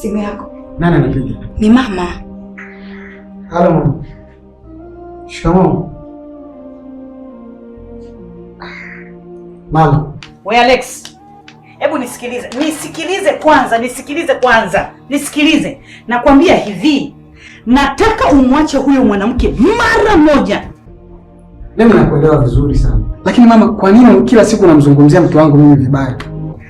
Simu yako. Nani anapiga? Ni mama. Halo mama. Shikamoo. Mama. We Alex, hebu nisikilize, nisikilize kwanza, nisikilize kwanza, nisikilize. Nakwambia hivi, nataka umwache huyo mwanamke mara moja. Mimi nakuelewa vizuri sana. Lakini mama, kwa nini kila siku unamzungumzia mke wangu mimi vibaya?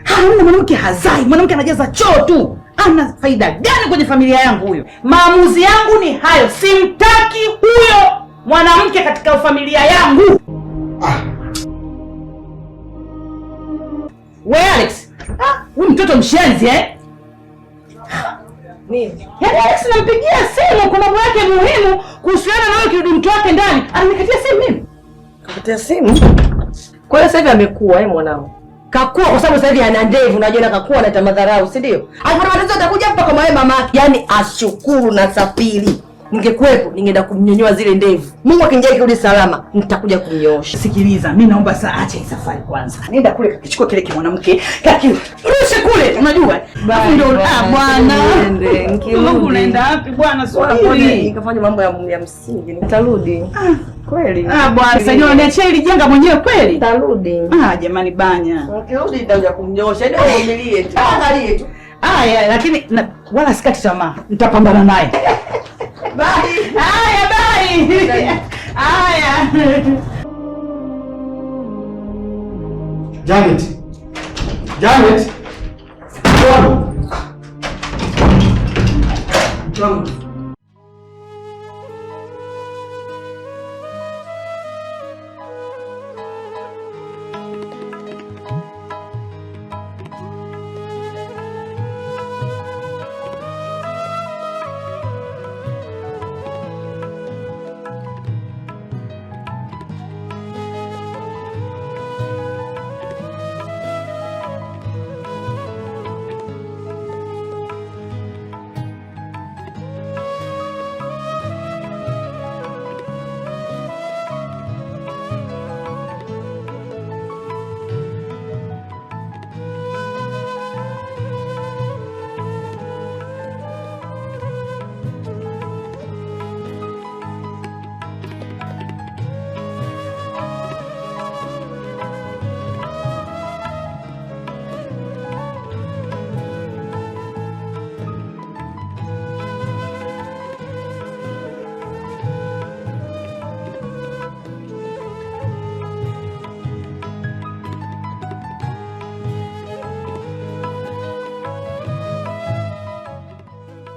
Hamna, mwanamke hazai, mwanamke anajaza choo tu. Ana faida gani kwenye familia yangu huyo? Maamuzi yangu ni hayo, simtaki huyo mwanamke katika familia yangu. Ah. We Alex, huyu mtoto mshenzi eh? Nini? Yaani Alex nampigia simu kwa mambo yake muhimu kuhusiana na wewe kirudi mtu wake ndani, ananikatia simu mimi. Kapatia simu. Kwa hiyo sasa hivi amekuwa mwanangu. Kakua kwa sababu sasa hivi ana ndevu, unajua na kakua na tamadharau, si ndio? Akipata matatizo atakuja hapa kwa mama yake. Yaani ashukuru na sapili. Ningekuwepo ningeenda kumnyonyoa zile ndevu. Mungu akinijalia kirudi salama, nitakuja kumnyoosha. Sikiliza, mimi naomba saa acha hii safari kwanza. Nenda kule kakichukua kile kimwanamke, kakirushe kule, unajua? Alafu ndio bwana. Niende, nikirudi. Mungu unaenda wapi bwana? Subiri. Nikafanya mambo ya msingi, nitarudi. Kweli. Ah bwana, sasa ndio unaniachia hili jenga mwenyewe kweli? Nitarudi. Ah jamani banya. Nikirudi nitakuja kumnyoosha. Yaani uvumilie tu. Angalie tu. Aya, lakini wala sikati tamaa. Nitapambana naye. Bye. Haya, bye. Haya. Janet. Janet. Mke wangu.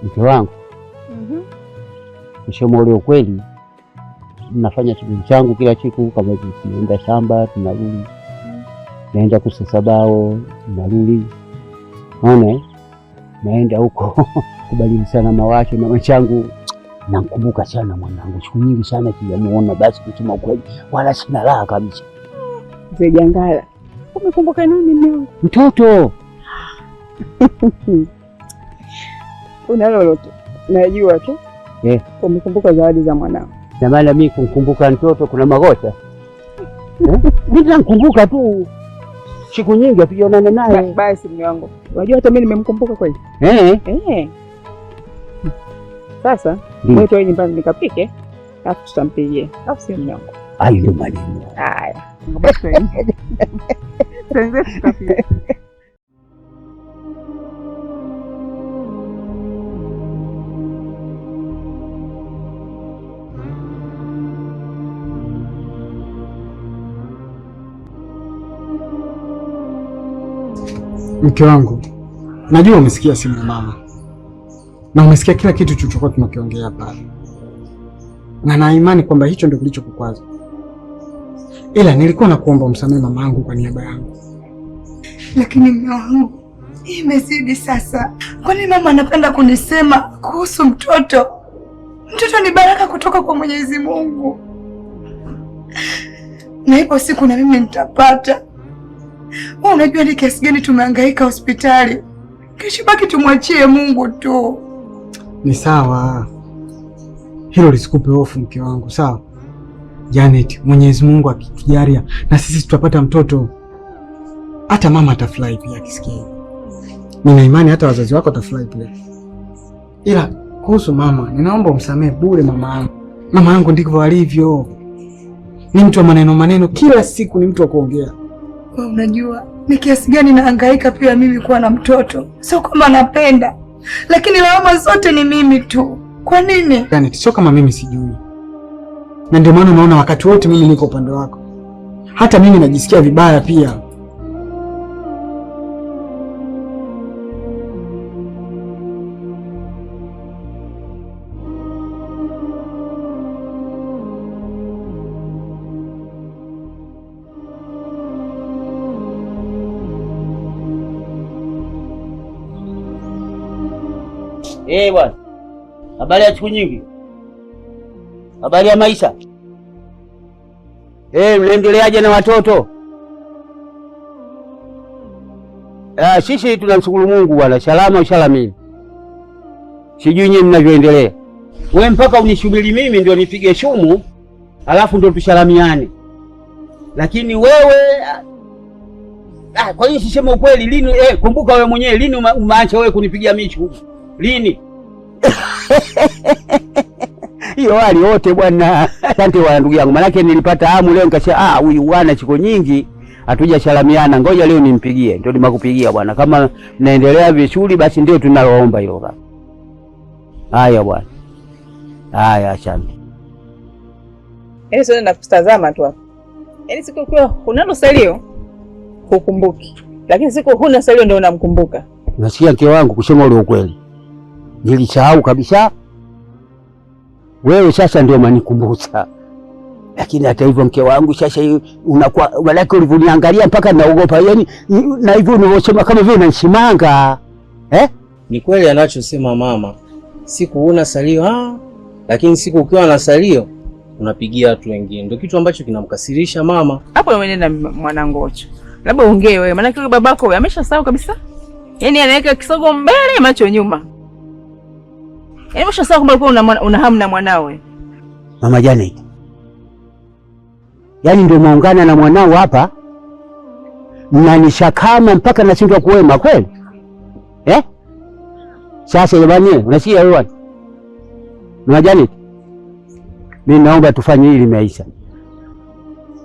Mke wangu, kusema ule ukweli, nafanya shughuli zangu kila siku, kama hivi tunaenda shamba tunarudi, naenda kusasabao narudi, naona naenda huko kubadilishana mawazo na wenzangu. Namkumbuka sana mwanangu, siku nyingi sana sijamuona. Basi kusema ukweli, wala sina raha kabisa. Mzee Jangala, umekumbuka nini mume? Mtoto Una lolote? Najua tu umekumbuka zawadi za mwanao. Na maana mimi kumkumbuka mtoto kuna makosa? Mimi namkumbuka tu, siku nyingi hatujaonana naye. Basi mume wangu, unajua hata mimi nimemkumbuka kweli. Sasa wewe toa nyumbani nikapike, alafu tutampigie. Alafu sio mume wangu. Hayo ndio maneno. Haya. Basi. Tuanze tukapike. Mke wangu, najua umesikia simu ya mama na umesikia kila kitu tulichokuwa tunakiongea pale, na na imani kwamba hicho ndio kilichokukwaza, ila nilikuwa nakuomba umsamehe mamangu kwa niaba yangu. Lakini mume wangu, imezidi sasa. Kwani mama anapenda kunisema kuhusu mtoto? Mtoto ni baraka kutoka kwa Mwenyezi Mungu, na ipo siku na mimi nitapata. Wewe unajua ni kiasi gani tumehangaika hospitali, kisha baki tumwachie Mungu tu. Ni sawa, hilo lisikupe hofu mke wangu, sawa Janet? Mwenyezi Mungu akitujalia na sisi tutapata mtoto, hata mama atafurahi pia akisikia. Nina imani hata wazazi wako watafurahi pia. Ila kuhusu mama, ninaomba umsamehe bure mama yangu. Mama yangu ndivyo alivyo. Ni mtu wa maneno maneno, kila siku ni mtu wa kuongea. Wewe unajua ni kiasi gani nahangaika pia mimi kuwa na mtoto. Sio kama napenda, lakini lawama zote ni mimi tu. Kwa nini? Yaani sio kama mimi sijui. Na ndio maana unaona wakati wote mimi niko upande wako. Hata mimi najisikia vibaya pia. Eh, bwana. Habari ya siku nyingi. Habari ya maisha. Mnaendeleaje na watoto? Sisi tunamshukuru Mungu bwana, salama usalamini. Sijui nyinyi mnavyoendelea. Wewe mpaka unishubiri mimi ndio nipige shumu, alafu ndio tusalamiane. Lakini wewe kwa nini siseme ukweli lini? Kumbuka wewe mwenyewe lini umeacha wewe kunipigia michu? Lini? Hiyo hali wote bwana. Asante wa ndugu yangu. Maana nilipata hamu leo nikasema huyu bwana siku nyingi hatujasalamiana, ngoja leo nimpigie. Ndio nimekupigia bwana. Kama mnaendelea vizuri basi ndio tunaloomba hilo kaka. Haya bwana. Haya asante. Yaani sio nakutazama tu hapo. Yaani siku ukiwa unalo salio hukumbuki. Lakini siku huna salio ndio unamkumbuka. Nasikia mke wangu kusema ule ukweli. Nilisahau kabisa. Wewe sasa ndio manikumbusha. Lakini hata hivyo mke wangu sasa unakuwa walaki ulivyoniangalia mpaka naogopa. Yaani na hivyo unavyosema kama vile unanisimanga. Ni kweli anachosema mama. Siku huna salio lakini siku ukiwa na salio unapigia watu wengine. Ndio kitu ambacho kinamkasirisha mama. Hapo umeenda mwanangu Ocho. Labda ongee wewe maana kile babako wewe ameshasahau kabisa. Yaani anaweka kisogo mbele macho nyuma. Yaani umeshasahau kwamba ulikuwa una hamu na mwanawe. Mama Janet. Yaani ndio muungana na mwanao hapa. Mnanishakama mpaka nashindwa kuwema kweli? Sasa jamani, unasikia wewe? Mama Janet. Mimi naomba tufanye hili maisha.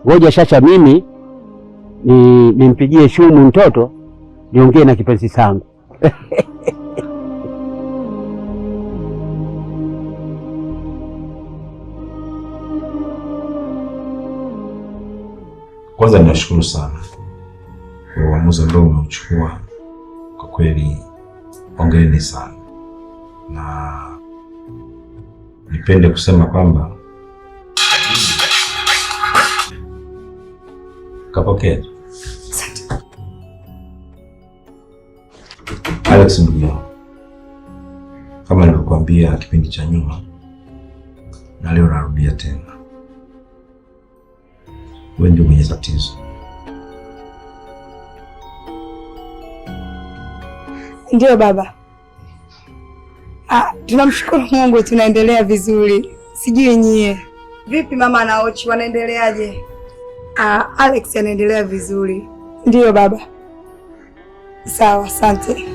Ngoja sasa mimi nimpigie shumu mtoto niongee na kipenzi changu. Kwanza ninashukuru sana kwa uamuzi ambao umeuchukua. Kwa kweli hongereni sana, na nipende kusema kwamba kapokea. Alex ndugu yangu, kama nilivyokuambia kipindi cha nyuma na leo narudia tena, wewe ndio mwenye tatizo. Ndio baba. Tunamshukuru Mungu tunaendelea vizuri. Sijui nyie. Vipi mama na Ochi wanaendeleaje? Alex anaendelea vizuri. Ndio baba. Sawa, asante.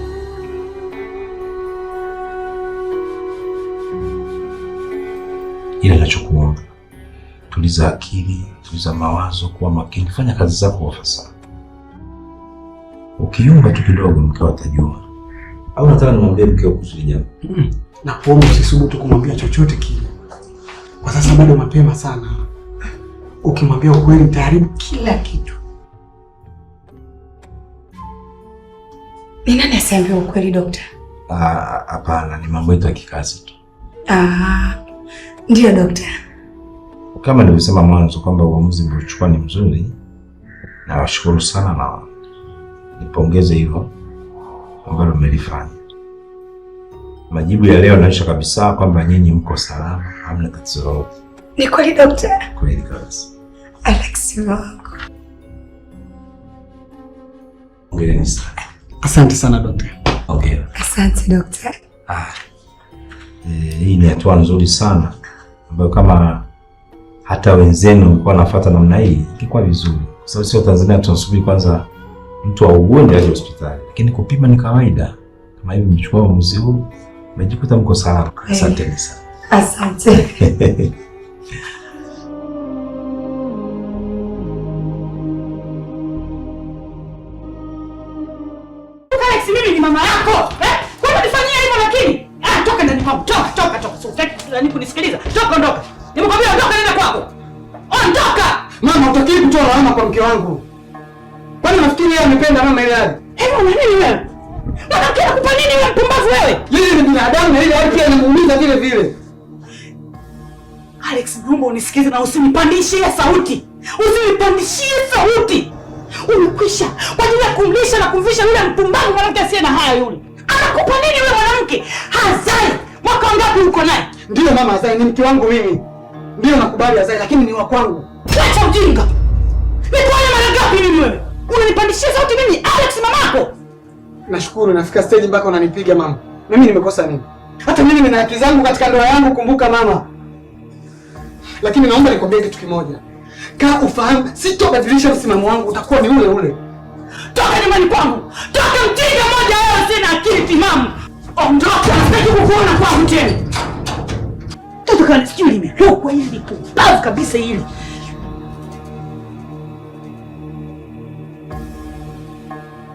Ila ninachokuomba, tuliza akili, tuliza mawazo, kuwa makini, fanya kazi zako kwa ufasaha. Ukiumba tu kidogo mkeo atajua. Au nataka nimwambie mkeo kuhusu jambo? Na kuomba usisubutu kumwambia chochote kile. Kwa sasa bado mapema sana. Ukimwambia ukweli utaharibu kila kitu. Ni nani asiambie ukweli dokta? Hapana, ni mambo yetu ya kikazi tu. Ndio dokta. Kama nilivyosema mwanzo kwamba uamuzi mliochukua ni mzuri, na washukuru sana na nipongeze hivyo ambalo mmelifanya. Majibu ya leo yanaonyesha kabisa kwamba nyinyi mko salama, hamna tatizo lolote. Ni kweli dokta? Kweli kabisa. Alex wangu. Hongereni sana. Asante sana dokta. Hongera. Asante dokta. Hii ni hatua nzuri sana ambayo kama hata wenzenu walikuwa wanafuata namna hii ingekuwa vizuri. Kwa sababu sio Tanzania tunasubiri kwanza mtu augue ndio aje hospitali. Lakini kupima ni kawaida. Kama hivi mchukua uamuzi huu, Mmejikuta mko salama. Asanteni sana. Asante. Alex, mimi ni mama yako. Kwa nini unifanyia hivyo lakini? Toka ndani kwangu. Toka, toka, toka. So, utaki kunisikiliza. Toka, ondoka. Nimekwambia ondoka, nenda kwako. Ondoka! Mama, utakiwi kutoa lawama kwa mke wangu. Kwani unafikiri yeye amependa mama ile hali? Hebu una nini wewe? Mwanamke anakupa nini wewe mpumbavu wewe? Yeye ni binadamu na ile hali pia inamuumiza vile vile. Alex, naomba unisikilize na usinipandishie sauti. Usinipandishie sauti. Umekwisha kwa ajili ya kumlisha na kumvisha yule mpumbavu mwanamke asiye na haya yule. Anakupa nini yule mwanamke? Hazai. Mwaka ngapi uko naye? Ndiyo mama, hazai ni mke wangu mimi. Ndiyo nakubali hazai, lakini ni wa kwangu. Acha ujinga. Nikuone mara ngapi mimi wewe? Unanipandishia sauti mimi Alex mamako? Nashukuru nafika stage mpaka unanipiga mama. Mimi nimekosa nini? Hata mimi nina haki zangu katika ndoa yangu, kumbuka mama. Lakini naomba nikwambie kitu kimoja. Kaa ufahamu, sitobadilisha msimamo wangu, utakuwa ni ule ule. Toka nyumbani kwangu. Toka mjinga mmoja wewe, sina akili timamu. Ondoka, sitaki kukuona kwangu tena. Toto kana sijui limerogwa hili pumbavu kabisa hili.